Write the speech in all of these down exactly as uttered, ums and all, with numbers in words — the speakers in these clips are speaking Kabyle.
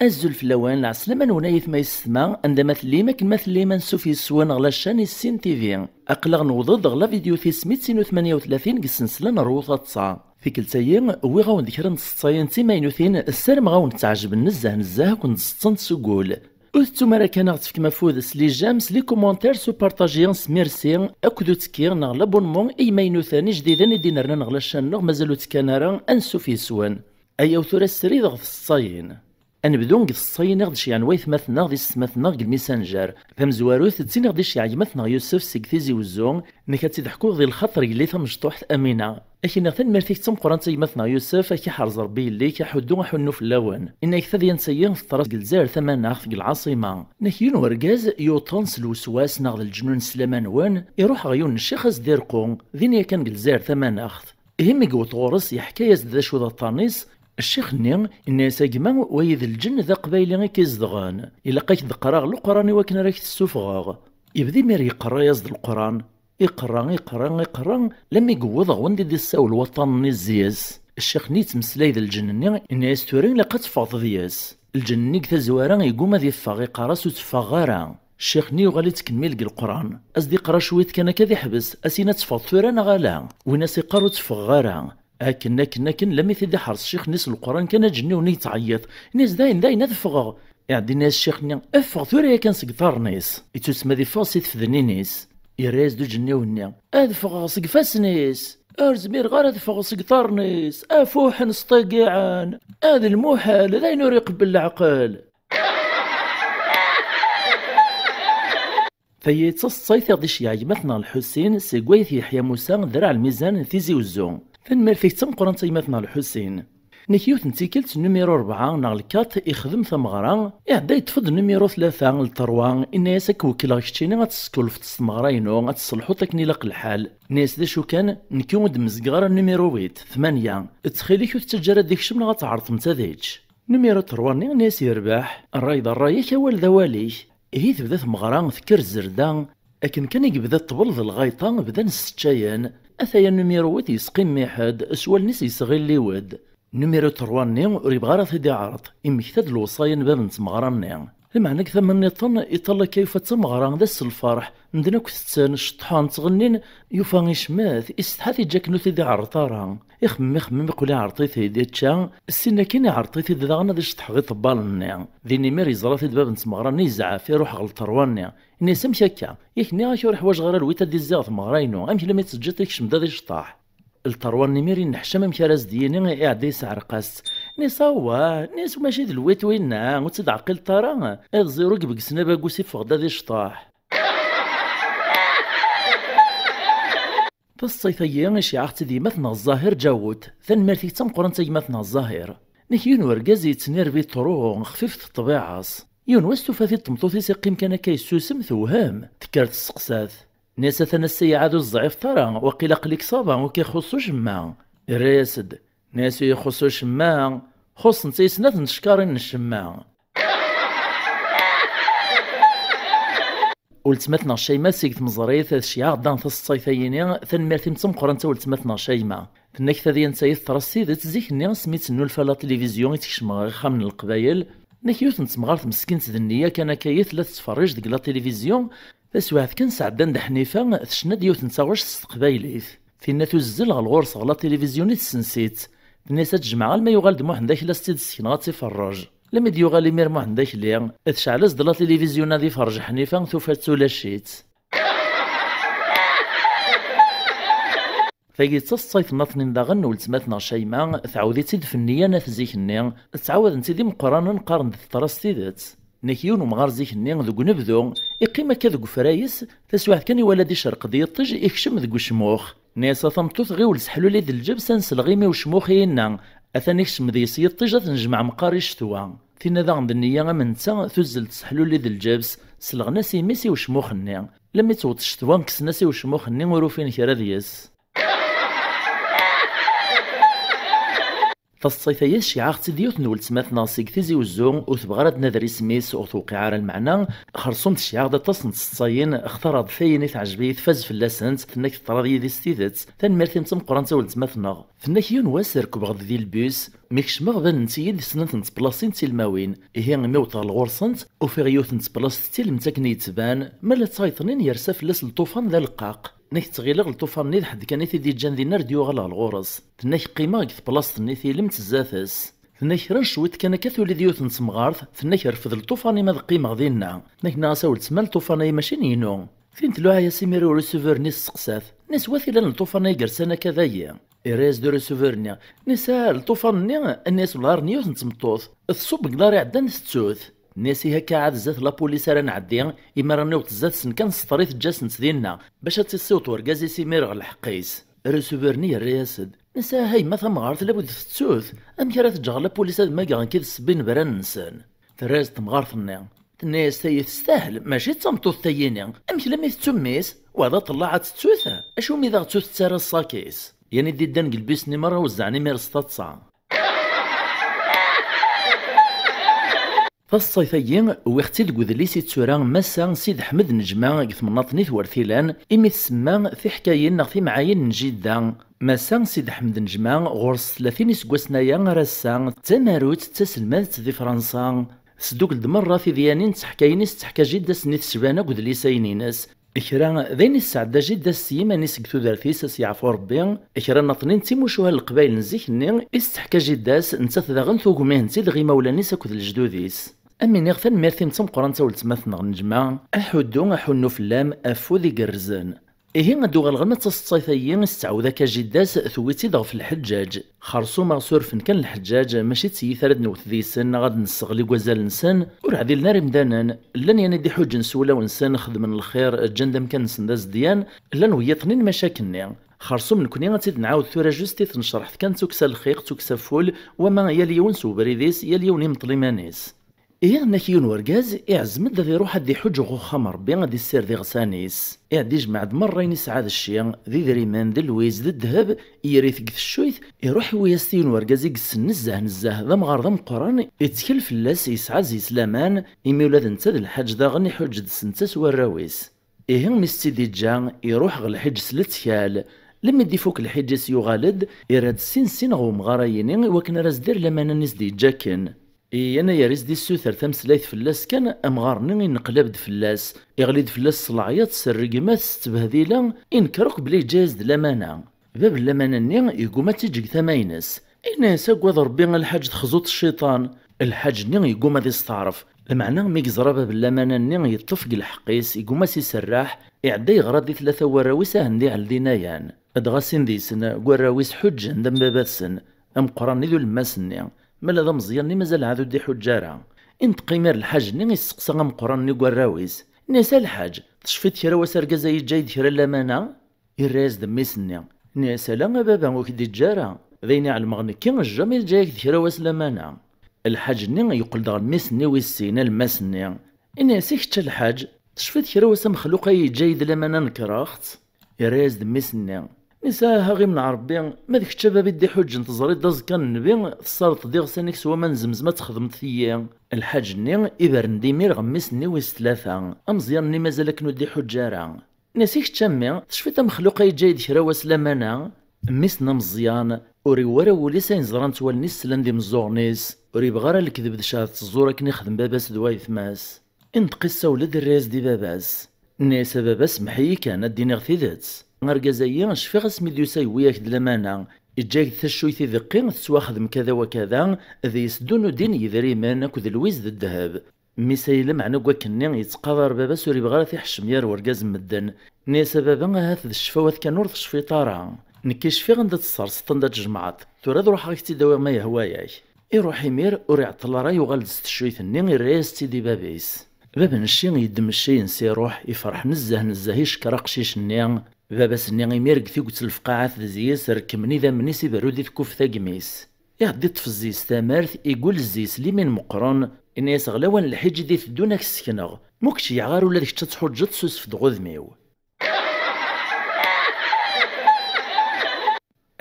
Azul fell-awen, lɛeslama-nwen ay atma yessetma, anda ma tellim, akken ma tellim, ansuf yes-wen ɣer la chaîne Issin T V. Aql-aɣ newweḍ-d ɣer la vidéo tis mitin u tmanya u tlatin deg ssensla n Rwu Taḍsa. Tikkelt-agi, wwiɣ-awen-d kra n tseḍsayin d timaynutin, ssarameɣ ad wen-ttɛejbent nezzeh nezzeh, ad ken-d-seṭṭent s uggul. Ur tettum ara kan ad aɣ-tefkem afud s les j'aime, s les commentaires, s upartaji, s merci, akked uttekki neɣ l'abonnement i yimaynuten ijdiden i d-inernan ɣer la chaîne-nneɣ, mazal ur ttekkan ara, ansuf yes-wen. Ayaw tura srid ɣef tseḍsayin. Ad nebdu deg tseḍsayin i ɣ-d-ceyyɛen waytmaten-nneɣ d yessetmaten-nneɣ deg lmisanjer. Tamezwarut, d tin i ɣ-d-iceyyeɛ gma-tneɣ Yusef seg Tizi Uzzu, nekk ad tt-id-ḥkuɣ di lxaṭer yelli tamecṭuḥt Amina. Ad k-iniɣ tanemmirt-ik d tameqqrant a gma-tneɣ Yusef, ad k-iḥrez Rebbi yelli-k, aḥuddu aḥunnu fell-awen. Inna-yak tadyant-agi teḍra deg Lezzayer tamaneɣt, deg lɛaṣima. Nekk yiwen urgaz yuṭen s lweswas neɣ d leǧnun s laman-nwen, iruḥ ɣer yiwen n ccix ad s-d-irqu, din yakan deg Lezzayer tamaneɣt. Ihi mi yewweḍ ɣur-s, yeḥka-yas-d d acu d aṭṭan-is. Ccix-nni yenna-yas: "A gma, wayi d lǧenn d aqbayli i k-izedɣen. Ilaq ad k-d-qqreɣ Leqran i wakken ara k-tessufɣeɣ." Yebda imir yeqqerra-yas-d Leqran. Iqerra, iqerra, iqerra, lammi yewweḍ ɣer wanda i d-issawel waṭṭan-nni zzis. Ccix-nni yettmeslay d lǧenn-nni, yenna-yas: "Tura ilaq ad teffɣeḍ deg-s." Lǧenn-nni deg tazwara yegguma ad iffeɣ, iqqar-as: "Ur tteffɣeɣ ara." Ccix-nni yuɣal yettkemmil deg Leqran. As-d-iqra cwiṭ kan akka ad iḥbes, as-in ad teffɣeḍ tura neɣ ala? Win as-iqqar ur tteffɣeɣ ara. Akken, akken, akken, lammi t-id-iḥres ccix-nni s Leqran kan, aǧenniw-nni yettɛeyyiḍ. Ini-as: "Dayen, dayen, ad ffɣeɣ." Iɛedda ini-as ccix-nni: "Ffeɣ tura yakan seg iḍarren-is." Ittusemma ad iffeɣ si tfednin-is. Yerra-yas-d uǧenniw-nni: "Ad ffɣeɣ seg ifassen-is! Ur zmireɣ ara ad ffɣeɣ seg iḍarren-is! Afuḥen sṭigiɛen! Ad lmuḥal, d ayen ur iqebbel leɛqel!" Tayi d taseḍsayt i ɣ-d-iceyyeɛ gma-tneɣ Lḥusin seg Wayt Yeḥya Musa, Draɛ Lmizan, Tizi Uzzu. Tanemmirt-ik d tameqqrant a gma-tneɣ Lḥusin. Nekk yiwet n tikkelt, numiru rebɛa neɣ lkaṭ, ixdem tameɣra, iɛedda yeṭṭef-d numiru tlata, lterwa, inna-yas: "Ad k-wekkleɣ keččini ad teskulfeḍ s tmeɣra-inu, ad tesselḥuḍ akken ilaq lḥal." Inna-yas: "D acu kan, nekki ur d-mezgeɣ ara numiru huit, tmanya. Ttxil-k ur t-ttaǧǧa ara ad d-ikcem neɣ ad tɛerḍemt ad yečč." Numiru terwa-nni, inna-yas: "Yerbeḥ, ṛṛay d ṛṛay-ik, awal d awal-ik." Ihi tebda tmeɣra tekker zerda, akken kan i yebda ṭṭbel d lɣayṭa bdan sseččayen. Ataya numiru huit yesqimmiḥ-d, s wallen-is yesɣilliw-d. Numiru terwa-nni ur yebɣi ara ad t-id-iɛreḍ, immekta-d lewṣaya n bab n tmeɣra-nni. Lameɛna deg tama nniḍen, iṭall akka yufa d tameɣra d ass n lferḥ, medden akk tetten, ceṭṭḥen, ttɣennin, yufa icmet, isetḥa-t, iǧǧa akken ur t-id-iɛreḍ ara. Ixemmem, ixemmem, iqqel iɛreḍ-it-id, ičča, ssin akin iɛreḍ-it-id daɣen ad iceṭṭeḥ di ṭebbal-nni. Din imir yeẓra-t-id bab n tmeɣra-nni, yezɛef, iruḥ ɣer lterwa-nni. Ini-as: "Amek akka? Yak nniɣ-ak ur ḥwajeɣ ara lwit ad d-izziɣ tmeɣra-inu, amek lammi teǧǧiḍ ikcem-d ad iceṭṭeḥ?" Lterwa-nni imir inneḥcam amek ara s-d-yini, iɛedda yesɛerq-as-tt. Ini-as: "Awah, ini-as, mačči d lwit winna, ur tt-id-ɛqileḍ ara? Iḍ ziru deg begsen abagus iffeɣ-d ad iceṭṭeḥ." Taseḍsayt-agi iceyyeɛ-aɣ-tt-id yemma-tneɣ Ẓahir Ǧawut. Tanemmirt-ik d tameqqrant a gma-tneɣ Ẓahir. Nek yiwen urgaz yettnirbi ṭru, xfifet ṭṭbiɛa-s. Yiwen wass tufa-t-id tmeṭṭut-is iqqim kan akka yessusem, tewhem. Tekker tesseqsa-t. Nni-as: "Atan ass-a iɛad ur tezɛiḍ ara, waqil aql-ik ṣaba, ur k-ixuṣṣ ucemma." Irra-yas-d. Nni-as: "Ur yi-ixuṣṣ ucemma, xuṣṣent-iyi snat n teckarin n ccemma." Weltma-tneɣ Cayma seg tmeẓrit tceyyeɛ-aɣ-d daɣen taseḍsayt-ayini, tanemmirt-im d tameqqrant a weltma-tneɣ Cayma. Tenna-k tadyant-ayi teḍra s tidet, zik-nni asmi tt-nnulfa la télévision i tt-kecmeɣ ɣer ixxamen n Leqbayel, nek yiwet n temɣart meskint d nniya kan akka i tella tettferrij deg la télévision, taswiɛt kan sɛeddan-d Ḥnifa, tecna-d yiwet n taɣect s teqbaylit. Tinna tuzzel ɣer ɣur-s ɣer la télévision i tessens-itt. Tenna-yas ad t-jemɛeɣ alma yuɣal-d Muḥend Akli ad s-tt-id-ssekneɣ ad tt-iferrej. Lammi d-yuɣal imir Muḥend Akli, tecɛel-as-d la télévision ad iferrej Ḥnifa, tufa-tt ulac-itt. Tagi d taseḍsayt n Naṭnin daɣen n weltma-tneɣ Cayma, tɛawed-itt-id f nniya n at zik-nni, ttɛawaden-tt-id imeqqranen qqaren-d teḍra s tidet. Nek yiwen umɣar zik-nni deg unebdu, iqqim akka deg ufray-is, taswiɛt kan iwala-d icerq-d yiṭij, ikcem deg ucmux. Nni-as a tameṭṭut, ɣiwel seḥluli d lǧebs, ad nsleɣ imi ucmux i yenna. Atan ikcem deg-s yiṭij, ad t-nejmeɛ meqqar i ccetwa. Tinna daɣen d nniya am netta, tuzzel-d seḥluli d lǧebs, sleɣen-as imi-s i ucmux-nni. Lammi tewweḍ ccetwa, kksen-as i ucmux-nni, ur ufin kra deg-s. Taseḍsayt-agi tceyyeɛ-aɣ-tt-id yiwet n weltma-tneɣ seg Tizi Uzzu, ur tebɣi ara ad d-nader isem-is, ur tewqiɛ ara lmeɛna. Xersum teceyyeɛ-aɣ-d aṭas n tseḍsayin, xtareɣ-d tayen i teɛjeb-iyi, tfaz fell-asent, tenna-k teṭṭraḍ yid-i s tidet. Tanemmirt-im d tameqqrant a weltma-tneɣ. Tenna-k yiwen wass rekbeɣ-d di lbus, mi kecmeɣ banent-iyi-d snat n teblaṣin d tilmawin. Ihi imi wwḍeɣ ɣur-sent, ufiɣ yiwet n teblaṣt d tilemt akken yettban, ma la ttayeḍ-nni yersa fell-as lṭufan d aleqqaq. Tenna-k ttɣileɣ lṭufan-nni d ḥedd kan i t-id-yeǧǧan dinna ar d-yuɣal ɣer ɣur-s. Tenna-k qqimeɣ deg teblaṣt-nni tilemt zdat-s. Tenna-k kra n cwiṭ kan akka tuli-d yiwet n temɣart, tenna-k rfed lṭufan-im ad qqimeɣ dinna. Tenna-k nniɣ-as a weltma lṭufan-ayi mačči n inu. Tin tluɛa-yas imir i urisuvur-nni testeqsa-t. Tenna-s wa t-ilan lṭufan-ayi yersan akka dayi? Irra-yas-d urisuvur-nni. Tenna-s ah lṭufan-nni, tenna-s lɣar n yiwet n tmeṭṭut. Tṣubb deg lɣar iɛeddan tettu-t. Tenna-s ihi akka ɛad zdat lapulis ara nɛeddi, imi ara niweḍ zdat-sen kan sṭer i teǧǧa-sent dinna, bac ad tt-issiweḍ urgaz-is imir ɣer lḥeqq-is. Arisuvur-nni yerra-yas-d. Tenna-s ah a yemma tamɣart labud tettu-t. Amek ara teǧǧ ɣer lapulis ad mageɣ nekk d ssebba inebran-nsen? Terra-yas-d temɣart-nni. Tenna-yas tayi testahel, mačči d tameṭṭut tayini. Amek lammi tettu mmi-s? Wa d aṭellaɛ ad tettu-t? Acu mi d aɣ-tettu tettarra ṣṣak-is? Yan i d-iddan deg lbis-nni merra wezzɛen imir s taḍsa. Taseḍsayt-agi wwiɣ-tt-id deg udlis i d-tura Massa Sidi Ḥmed Neǧma deg temnaḍt n At Wertilan, imi tsemma tiḥkayin neɣ timɛayin n jidda. Massa Sidi Ḥmed Neǧma ɣur-s tlatin iseggasen aya ar ass-a, d tamarut, d taselmadt di Fransa. Tesdukkel-d merra tidyanin d teḥkayin i s-d-teḥka jidda-s-nni tecban akk d lisayen-ines. Kra d ayen i tesɛedda jidda-s s yiman-is deg tudert-is, a s-yeɛfu Rebbi, kra n aṭnin d timucuha n leqbayel n zik-nni i s-d-teḥka jidda-s, nettat daɣen tugem-ihent-id ɣer imawlan-is akked lejdud-is. Am iniɣ tanemmirt-im d tameqqrant a weltma-tneɣ Neǧma, aḥuddu aḥunnu fell-am afud igerrzen. Ihi ad d-uɣaleɣ ma d taseḍsayt-agi i s-tettɛawed akka jidda-s, tewwi-tt-id ɣef lḥeǧǧaǧ. Xersum aɣsurfen kan lḥeǧǧaǧ, mačči d tiyita ara d-newwet deg-sen neɣ ad d-nesseɣli deg wazal-nsen, ur ɛdilen ara imdanen. Llan yan i d-iḥuǧǧen s wulawen-nsen, xedmen lxir, ǧǧan-d amkan-nsen d azedyan, llan wiyaḍ-nni n mac akkenni. Xersum nekni ad tt-id-nɛawed tura just i tnecreḥt kan d tukksa lxiq, d tukksa ful, wama yal yiwen s ubrid-is, yal yiwen imeṭṭel iman-is. Ihi, nnak yiwen wergaz, iɛzem-d ad iruḥ ad iḥuǧǧ ɣer uxxam Ṛebbi, ad issired iɣsan-is. Iɛedda ijmeɛ-d merra ayen isɛa d cci, d idrimen, d lwiz, d ddheb, yerr-it deg teccuyt, iruḥ iwwi-yas-t yiwen wergaz i yessen nezzeh nezzeh, d amɣar d ameqqran, ittkel fell-as, yesɛa zzi-s laman, imi ula d netta d lḥaǧ daɣen iḥuǧǧ-d s netta s warraw-is. Ihi, mi s-tt-id-iǧǧa, iruḥ ɣer lḥiǧ s lettkal. Lemmi d-ifuk lḥiǧ-is yuɣal-d, irra-d sin sin ɣer umɣar-ayini iwakken ara s-d-irr lamana-nni s-d-yeǧǧa akken. Ihi, anayer i s-d-issuter tameslayt fell-as kan, amɣar-nni ineqlab-d fell-as, iɣli-d fell-as s leɛyaḍ, s rregmat, s ttbehdila, inker akk belli yeǧǧa-yas-d lamana. Bab n lamana-nni yegguma ad tt-iǧǧ deg tama-ines. Ini-as, agad Rebbi a lḥaǧ, texzuḍ cciṭan. Lḥaǧ-nni yegguma ad isteɛref. Lmeɛna, mi yeẓra bab n lamana-nni yeṭṭef deg lḥeqq-is, yegguma ad s-iserreḥ, iɛedda yeɣra-d i tlata n warraw-is ahen d-iɛel d inayan. Dɣa sin deg-sen, deg warraw-is ḥuǧǧen-d am baba-tsen, ameqqran-nni d ulemmas-nni, ma ula d ameẓyan-nni mazal ɛad ur d-iḥuǧǧ ara. Inṭeq imir lḥaǧ-nni isteqsa ameqqran-nni deg warraw-is, ini-as, a lḥaǧ, tecfiḍ kra wass argaz-a yeǧǧa-yi-d kra n lamana? Irra-yas-d mmi-s-nni, ini-as, ala a baba, ur k-d-iǧǧa ara. D ayen i ɛelmeɣ nekki, jamais yeǧǧa-yak-d kra wass lamana. Lḥaǧ-nni yeqqel-d ɣer mmi-s-nni wis sin, alemmas-nni. Ini-as, i kečč a lḥaǧ, tecfiḍ kra wass amexluq ay yeǧǧa-yi-d lamana nekreɣ-tt? Irra-yas-d mmi-s-nni, ini-as, ah aɣim n Ṛebbi, ma d kečč a baba i d-iḥuǧǧen, teẓriḍ d aẓekka n nnbi, tessardeḍ-d iɣsan-ik s waman n zemzem ad txedmeḍ tiyi. Lḥaǧ-nni ibren-d imir ɣer mmi-s-nni wis tlata, ameẓyan-nni mazal akken ur d-iḥuǧǧ ara. Ini-as, i kečč a mmi, tecfiḍ amexluq ay yeǧǧa-yi-d kra wass lamana? Mmi-s n ameẓyan ur iwwi ara wul-is ayen ẓrant wallen-is slan d imeẓẓuɣen-is, ur yebɣi ara lekdeb d cehdet ẓẓur akken ixdem baba-s d wayetma-s. Inṭeq issawel-d, irra-yas-d i baba-s. Ini-as, a baba, semmeḥ-iyi kan, ad d-iniɣ tidet. Argaz-ayi, cfiɣ asmi d-yusa yewwi-yak-d lamana, iǧǧa-yak-d taccuyt i deqqi, tettwaxdem kada wa kada, d yesdun udin n yedrimen akked lwiz d ddheb. Mmi-s-ayi, lameɛna deg wakken-nni yettqadar baba-s, ur yebɣi ara ad t-iḥeccem gar urgaz n medden. Ini-as, a baba, ahat d ccfawat kan ur tecfiḍ ara. Nekki cfiɣ anda tserseḍ, anda tjemɛeḍ. Tura ad ruḥeɣ ad k-tt-id-awiɣ ma yehwa-yak. Iruḥ imir, ur iɛeṭṭel ara, yuɣal-d s teccuyt-nni, irra-yas-tt-id i baba-s. Bab n cci yeddem cci-ines, iruḥ, ifreḥ nezzeh nezzeh, icekkeṛ aqcic-nni. Baba-s-nni imir deg tiget n lefqaɛa tezzi-s, rekmen idammen-is, iberru di tkufta n yimi-s. Iɛedda iṭṭef zzi-s tamart, igul zzi-s limin meqqren, ini-as, ɣlawan lḥiǧ i d-iteddun ad k-ssekneɣ. Ma ur k-ceyyɛeɣ ara ula d kečč ad tḥuǧǧeḍ, susef-d ɣ udem-iw.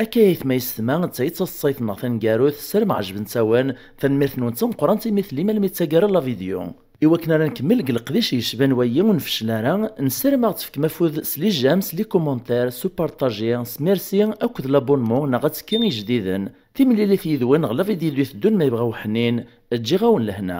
Akka aytma yessetma, d tayi d taseḍsayt-nneɣ taneggarut, ssarameɣ ɛejbent-awen. Tanemmirt-nwen d tameqqrant imi tellim almi d taggara n la vidéo. I wakken ara nkemmel deg leqdic yecban wayi ur nfeccel ara, nessaram ad aɣ-tefkem afud s les j'aime, s les commentaires, s upartaji, s merci akked l'abonnement neɣ attekki i ijdiden. Timlilit yid-wen ɣer la vidéo i d-iteddun ma yebɣa uḥnin, ǧǧiɣ-awen lehna.